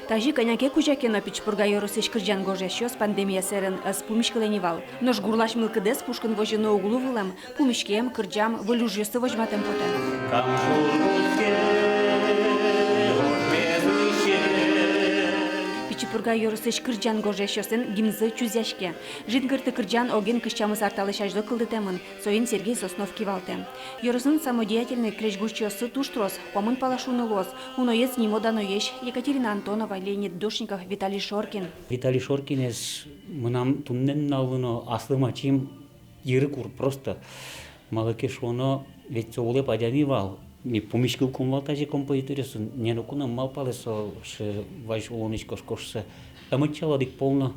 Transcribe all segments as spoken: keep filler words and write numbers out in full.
Тазьы кӧня ке кузя ке но Пичи Пурга ёросысь кырӟан гожъясьёс пандемия сэрен ӧз пумиськылэ ни вал. Нош гурлась мылкыдэз пушкын возьыны уг луы вылэм, пумиськем, кырӟам, выль ужъёсты возьматэм потэ. Пичи Пурга ёросысь кырӟан гожъясьёслэн гимнзы чузъяське. Жингырты кырӟан оген кызь тямыс ар талэсь азьло кылдытэмын, соин Сергей Соснов кивалтэ. Ёросын самодеятельной крезьгурчиоссы туж трос, куамын пала шуыны луоз, уноез нимо-даноесь Екатерина Антонова, Леонид Душников, Виталий Шоркин. Виталий Шоркинэз мынам туннэ нуналлы но аслым ачим йыры кур просто. Малы ке шуоно, ведь со улэп адями вал. Ми пумиськылӥськом вал тазьы композиторъёсын, но ноку но ӧм малпалэ со, ш-, вазь улонысь кошко шуыса. Ӧм ӧтчалэ одӥг пол но.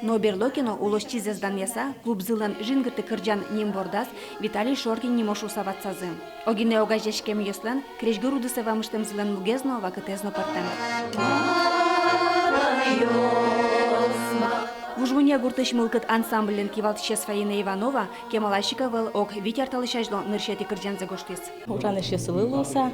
Но берло ке но улосчизэс данъяса, клубзылэн «Жингырты кырӟан» ним бордаз Виталий Шоркин нимо шуыса ватсазы. Огинэ огазеяськемъёслэн крезьгур удысэ вамыштэмзылэн мугез но, вакытэз но пӧртэм. «Вуж Мунья» гуртысь «Мылкыд» ансамбльлэн кивалтӥсез Фаина Иванова кемалась ик ӧвӧл, ог вить ар талэсь азьло нырысетӥ кырӟанзэ гожтӥз. Ужан эшъёсылы луыса,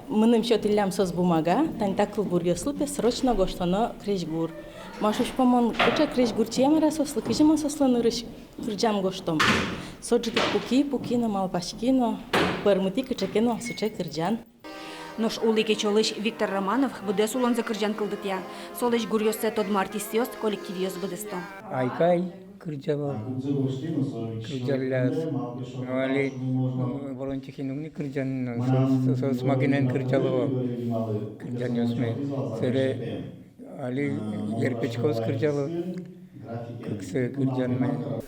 мыным сётӥллям соос бумага, тани та кылбуръёслы, пе, срочно гожтоно крезьгур. Ма, шуисько мон, кыӵе крезьгурчие, мар-а, соослы, кызьы мон соослы нырысь кырӟан гожтом. Со ӝытык пуки, пуки но, малпаськи но, пӧрмытӥ кыӵе ке но сыӵе кырӟан. Нош Улӥ Кечолысь Виктор Романов быдэс улонзэ кырӟан кылдытъя. Солэсь гуръёссэ тодмо артистъёс, коллективъёс быдэсто. «Айкай» кырӟало, кырӟалляз. Но али, м, «Ворончихин уг ни» кырӟан, но со, со, соос ма гинэ эн кырӟало кырӟанъёсме. Сэре али «Ерпечкоос» кырӟало, кыксэ кырӟанме.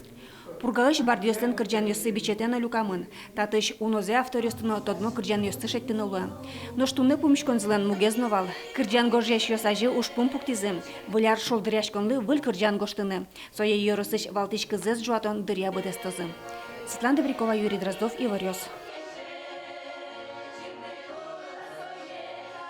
Пургаысь бардъёслэн кырӟанъёссы бичетэ но люкамын. Татысь унозэ авторъёсты но тодмо кырӟанъёсты шедьтыны луэ. Нош туннэ пумиськонзылэн мугез но вал. Кырӟан гожъясьёс азьы ужпум пуктӥзы: выль ар шулдыръяськонлы выль кырӟан гожтыны. Сое ёросысь валтӥсь кызэз ӝуатон дыръя быдэстозы. Светлана Добрякова, Юрий Дроздов, «Иворъёс».